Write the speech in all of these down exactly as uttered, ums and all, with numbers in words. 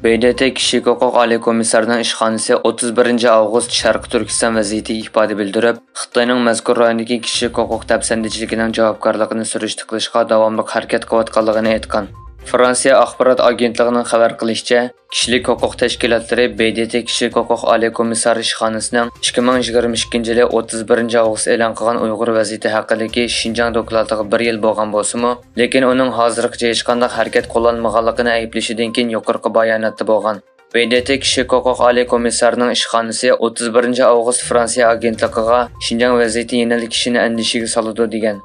ب د ت كىشىلىك ھوقۇق ئالىي كومىسسارىنىڭ ئىشخانىسى ئوتتۇز بىرىنچى ئاۋغۇست شەرقىي تۈركىستان ۋەزىيىتىگە ئىپادە بىلدۈرۈپ، خىتاينىڭ مەزكۇر رايوندىكى كىشىلىك ھوقۇق دەپسەندىچىلىكىنىڭ جاۋابكارلىقىنى سۈرۈشتە قىلىشقا داۋاملىق ھەرىكەت قىلىۋاتقانلىقىنى ئېيتقان. فرانسىيە ئاخبارات ئاگېنتلىقىنىڭ خەۋەر قىلىشىچە، كىشىلىك ھوقۇق تەشكىلاتلىرى ب د ت كىشىلىك ھوقۇق ئالىي كومىسسارى ئىشخانىسىنىڭ ئىككى مىڭ يىگىرمە ئىككىنچى يىلى ئوتتۇز بىرىنچى ئاۋغۇست ئېلان قىلغان ئۇيغۇر ۋەزىيىتى ھەققىدىكى شىنجاڭ دوكلاتىغا بىر يىل بولغان بولسىمۇ، لېكىن ئۇنىڭ ھازىرغىچە ھېچقانداق ھەرىكەت قوللانمىغانلىقىنى ئەيىبلىشىدىن كېيىن يۇقىرىقى باياناتتا بولغان. ب د ت كىشىلىك ھوقۇق ئالىي كومىسسارىنىڭ ئىشخانىسى ئوتتۇز بىرىنچى ئاۋغۇست فرانسىيە ئاگېنتلىقىغا شىنجاڭ ۋەزىيىتى يەنىلا كىشىنى ئەندىشىگە سالىدۇ، دېگەن.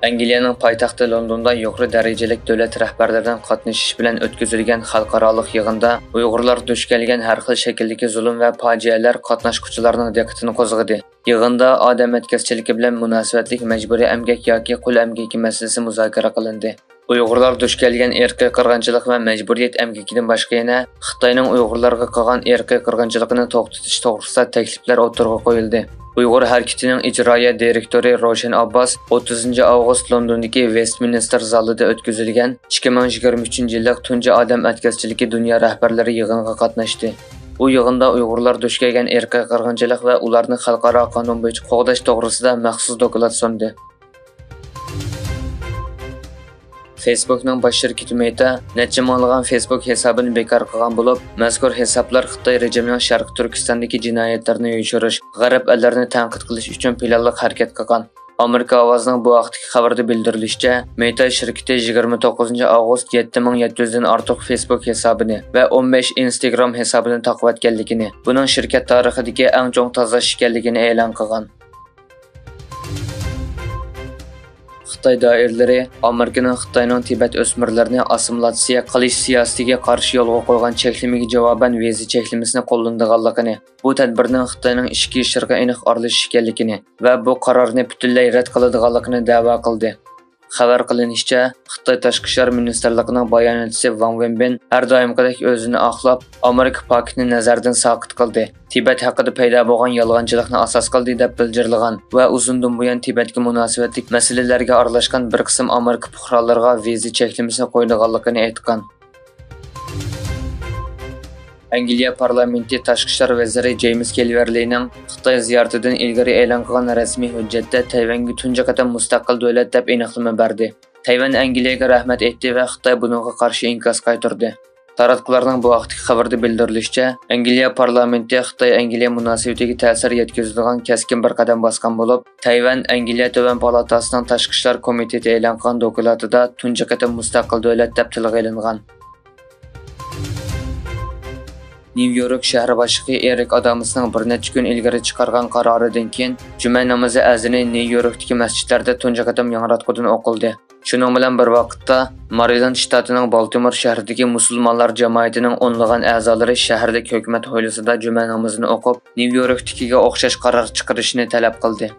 ئەنگلىيەنىڭ پايتەختى لوندوندا يۇقىرى دەرىجىلىك دۆلەت رەھبەرلىرىنىڭ قاتنىشىشى بىلەن ئۆتكۈزۈلگەن خەلقئارالىق يىغىندا ئۇيغۇرلار دۇچ كەلگەن ھەر خىل شەكىلدىكى زۇلۇم ۋە پاجىئەلەر قاتناشقۇچىلارنىڭ دىققىتىنى قوزغىدى. يىغىندا ئادەم ئەتكەسچىلىكى بىلەن مۇناسىۋەتلىك مەجبۇرىي ئەمگەك ياكى قۇل ئەمگىكى مەسىلىسى مۇزاكىرە قىلىندى. ئۇيغۇرلار دۇچ كەلگەن ئىرقىي قىرغىنچىلىق ۋە مەجبۇرىيەت ئەمگىكىدىن باشقا يەنە خىتاينىڭ ئۇيغۇرلارغا قىلغان ئىرقىي قىرغىنچىلىقىنى توختىتىش توغرىسىدا تەكلىپلەر ئوتتۇرىغا قويۇلدى. ئۇيغۇر ھەرىكىتىنىڭ ئىجرائىيە دىرېكتورى روشەن ئابباس ئوتتۇزىنچى ئاۋغۇست لوندوندىكى ۋېستمىنستېر زالىدا ئۆتكۈزۈلگەن ئىككى مىڭ يىگىرمە ئۈچىنچى يىللىق تۇنجى ئادەم ئەتكەسچىلىكى دۇنيا رەھبەرلىرى يىغىنىغا قاتناشتى. ئۇ يىغىندا ئۇيغۇرلار دۇچ كەلگەن ئىرقىي قىرغىنچىلىق ۋە ئۇلارنى خەلقئارا قانۇن بويىچە قوغداش توغرىسىدا مەخسۇس دوكلات سۇندى. فېيسبوكنىڭ باش شىركىتى مېتا نەچچە مىڭلىغان فېيسبوك ھېسابىنى بىكار قىلغان بولۇپ، مەزكۇر ھېسابلار خىتاي رېجىمىنىڭ شەرقىي تۈركىستاندىكى جىنايەتلىرىنى يوشۇرۇش، غەرب ئەللىرىنى تەنقىد قىلىش ئۈچۈن پىلانلىق ھەرىكەت قىلغان. ئامېرىكا ئاۋازىنىڭ بۇ ھەقتىكى خەۋىرىدە بىلدۈرۈلۈشىچە، مېتا شىركىتى يىگىرمە توققۇزىنچى ئاۋغۇست يەتتە مىڭ يەتتە يۈزدىن ئارتۇق فېيسبوك ھېسابىنى ۋە ئون بەش ئىنستاگرام ھېسابىنى تاقىۋەتكەنلىكىنى، بۇنىڭ شىركەت تارىخىدىكى ئەڭ چوڭ تازىلاش ئىكەنلىكىنى ئېلان قىلغان. خىتاي دائىرىلىرى ئامېرىكىنىڭ خىتاينىڭ تىبەت ئۆسمۈرلىرىنى ئاسسىمىلياتسىيە قىلىش سىياسىتىگە قارشى يولغا قويغان چەكلىمىگە جاۋابەن ۋىزا چەكلىمىسىنى قوللىنىدىغانلىقىنى، بۇ تەدبىرنىڭ خىتاينىڭ ئىچكى ئىشلىرىغا ئېنىق ئارىلىشىش ئىكەنلىكىنى ۋە بۇ قارارنى پۈتۈنلەي رەت قىلىدىغانلىقىنى دەۋا قىلدى. خەۋەر قىلىنىشىچە، خىتاي تاشقى ئىشلار مىنىستىرلىقىنىڭ باياناتچىسى ۋاڭ ۋېنبىن ھەر دائىمقىدەك ئۆزىنى ئاقلاپ، ئامېرىكا پاكىتىنى نەزەردىن ساقىت قىلدى، تىبەت ھەققىدە پەيدا بولغان يالغانچىلىقنى ئاساس قىلدى دەپ بىلجىرلىغان ۋە ئۇزۇندىن بۇيان تىبەتكە مۇناسىۋەتلىك مەسىلىلەرگە ئارىلاشقان بىر قىسىم ئامېرىكا پۇقرالىرىغا ۋىزا چەكلىمىسى قويىدىغانلىقىنى ئېيتقان. ئەنگلىيە پارلامېنتى تاشقى ئىشلار ۋەزىرى جېيمىس كېلۋېرلىنىڭ خىتاي زىيارىتىدىن ئىلگىرى ئېلان قىلغان رەسمىي ھۆججەتتە تەيۋەنگە تۇنجى قېتىم مۇستەقىل دۆلەت دەپ ئېنىقلىما بەردى. تەيۋەن ئەنگلىيەگە رەھمەت ئېيتتى ۋە خىتاي بۇنىڭغا قارشى ئىنكاس قايتۇردى. تاراتقۇلارنىڭ بۇ ھەقتىكى خەۋىرىدە بىلدۈرۈلۈشىچە، ئەنگلىيە پارلامېنتى خىتاي-ئەنگلىيە مۇناسىۋىتىگە تەسىر يەتكۈزىدىغان كەسكىن بىر قەدەم باسقان بولۇپ، تەيۋەن ئەنگلىيە تۆۋەن پالاتاسىنىڭ تاشقى ئىشلار كومىتېتى ئېلان قىلغان دوكلاتىدا تۇنجى قېتىم مۇستەقىل دۆلەت دەپ تىلغا ئېلىنغان. نيۇ يورك شەھەر باشلىقى ئېرىك ئادامسنىڭ بىر نەچچە كۈن ئىلگىرى چىقارغان قارارىدىن كېيىن، جۈمە نامىزى ئەزىنى نيۇ يوركتىكى مەسچىتلەردە تۇنجى قېتىم ياڭراتقۇدىن ئوقۇلدى. شۇنىڭ بىلەن بىر ۋاقىتتا، مارىلاند شتاتىنىڭ بالتىمور شەھىرىدىكى مۇسۇلمانلار جامائىتىنىڭ ئونلىغان ئەزالىرى شەھەرلىك ھۆكۈمەت ھويلىسىدا جۈمە نامىزىنى ئوقۇپ، نيۇ يوركتىكىگە ئوخشاش قارار چىقىرىشنى تەلەپ قىلدى.